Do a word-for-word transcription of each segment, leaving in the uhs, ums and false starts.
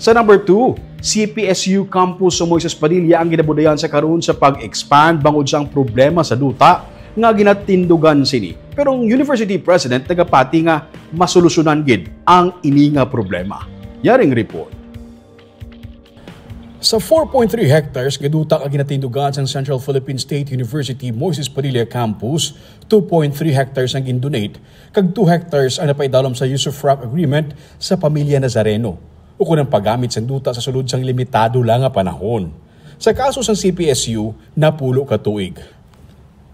Sa number two, C P S U campus sa Moises Padilla ang ginabudayan sa karon sa pag-expand bangod sa ang problema sa duta nga ginatindugan sini. Pero ang university president nagapati nga masolusyonan gid ang ini nga problema. Yaring report. Sa four point three hectares nga duta nga ginatindugan sang Central Philippine State University Moises Padilla Campus, two point three hectares ang gindonate, kag two hectares ang napaidalom sa usufruct agreement sa pamilya Nazareno, ukon ang paggamit sang duta sa sulod sang limitado lang nga panahon. Sa kaso sang C P S U, napulo ka tuig.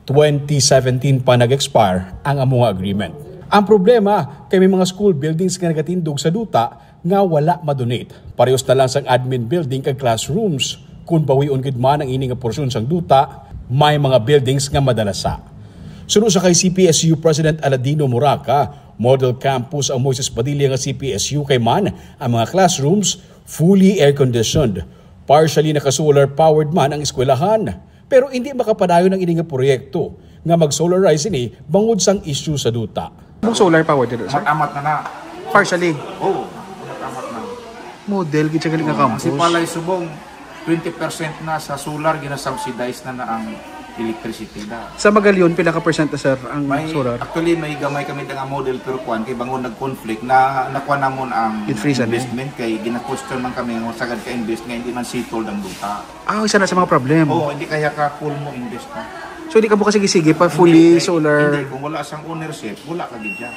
Twenty seventeen pa nag-expire ang amo nga agreement. Ang problema kay may mga school buildings nga nagatindog sa duta nga wala madonate. Parehos na lang sang admin building kag classrooms. Kung bawion gid man ang ini nga porsyon sang duta, may mga buildings nga madalasa. Suno sa kay C P S U President Aladino Moraca, model campus ang Moises Padilla nga C P S U kay man ang mga classrooms fully air-conditioned. Partially naka-solar powered man ang eskwelahan. Pero hindi makapadayon ang ini nga proyekto nga mag-solarize ini bangod sang issue sa duta. Kung solar power dito, sir? Amat-amat na na. Partially. Oo, amat-amat na. Model gid siya galing nga Ang campus. Sipalay Subong, twenty percent na sa solar, ginasubsidize na na ang electricity na. Sa Magalion, pila ka percent na, sir, ang May, solar? Actually, may gamay kami nga model pero kuan kay bangon nag-conflict na nakuha namon ang Gid-freeze na. Investment kay gina-question man kami nga sagad ka-invest nga hindi man settled ang duta. Ah, isa na sa mga problem. Oo, hindi kaya ka full mo invest na. So, hindi ka mo kasige-sige pa fully Hindi, solar. Hindi, kung wala sang ownership, wala ka gid dyan.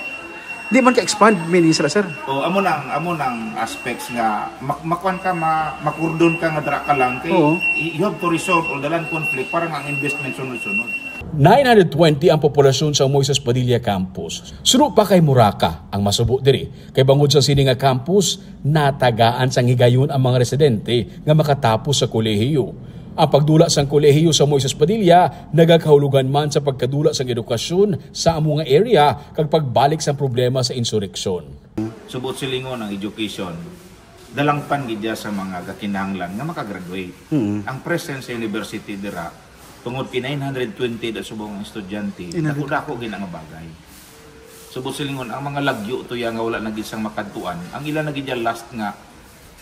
Di man ka-expand, ministra, sir. O, amo nang, amo nang aspects nga mak makuan ka, ma makurdon ka nga dra ka lang kay Oo. y- you have to resolve all the land conflict para nga ang investment sunod-sunod. Nine hundred twenty ang populasyon sa Moises Padilla Campus. Suno pa kay Moraca ang masubo diri, kay bangod sa sini nga campus, natagaan sang higayon ang mga residente nga makatapos sa kolehiyo. Ang pagdula sang kolehiyo sa Moises Padilla nagakahulugan man sa pagkadula sang edukasyon sa amo nga area kag pagbalik sang problema sa insureksyon. Subot silingon ang education, dalangpan gid iya sa mga gakinahanglan nga makagraduate. Mm. Ang presence sa university dira, tungod kay nine hundred twenty da subong ang estudyante, Inadto. Dako-dako gid ang bagay. Subot silingon, ang mga lagyo to iya nga wala na gid sang makadtuan, ang ila na gid iya last nga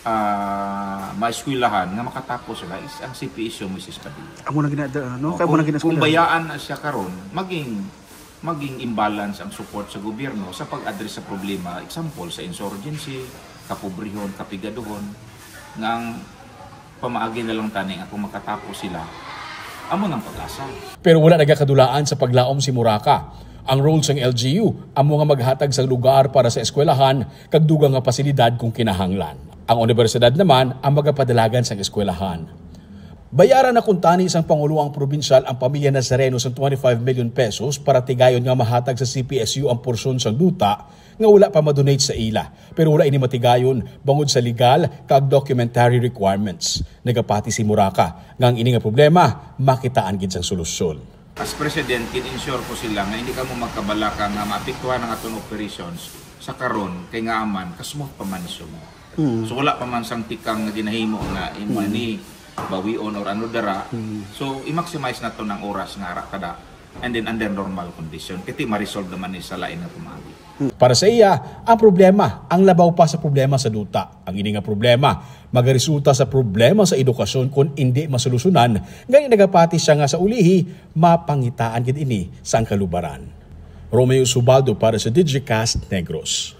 ah, maeskwelahan nga makatapos sila is ang C P S U Moises Padilla. Amo na ginada, no? Oh, Kay amo na kung, kung ginaeskwelahan. Bayaan na siya karon, maging maging imbalance ang support sa gobyerno sa pag-address sa problema, example, sa insurgency, kapobrehon, kapigaduhon, nga ang pamaagi na lang tani nga kung makatapos sila, amo nang pag-asa. Pero wala nagakadulaan sa paglaom si Muraka. Ang role sang L G U amo nga maghatag sang lugar para sa eskwelahan kag dugang nga pasilidad kung kinahanglan. Ang unibersidad naman ang magapadalagan sang eskwelahan. Bayaran na kuntani sang Panguloang Probinsyal ang pamilya Nazareno sang twenty-five million pesos para tigayon nga mahatag sa C P S U ang porsyon sang duta nga wala pa madonate sa ila, pero wala ini matigayon bangod sa legal kag documentary requirements. Nagapati si Muraka nga ang ini nga problema makitaan gid sang solusyon. As President, gin-ensure ko sila nga hindi kamo magkabalaka nga maapektuhan ang aton operations sa karon kay ngaa man kasmooth pa man ni Subo. Mm. So wala pa man sang tikang nga ginahimo nga imo Mm. ni bawion or ano dara. Mm. So i-maximize nato ang oras nga ara kada and then under normal condition. Kay ti ma-resolve naman ni sa lain nga pamaagi. Para sa iya, ang problema ang labaw pa sa problema sa duta. Ang ini nga problema magaresulta sa problema sa edukasyon kon indi masolusyonan, gani nagapati siya nga sa ulihi mapangitaan gid ini sang kalubaran. Romeo Subaldo para sa Digicast Negros.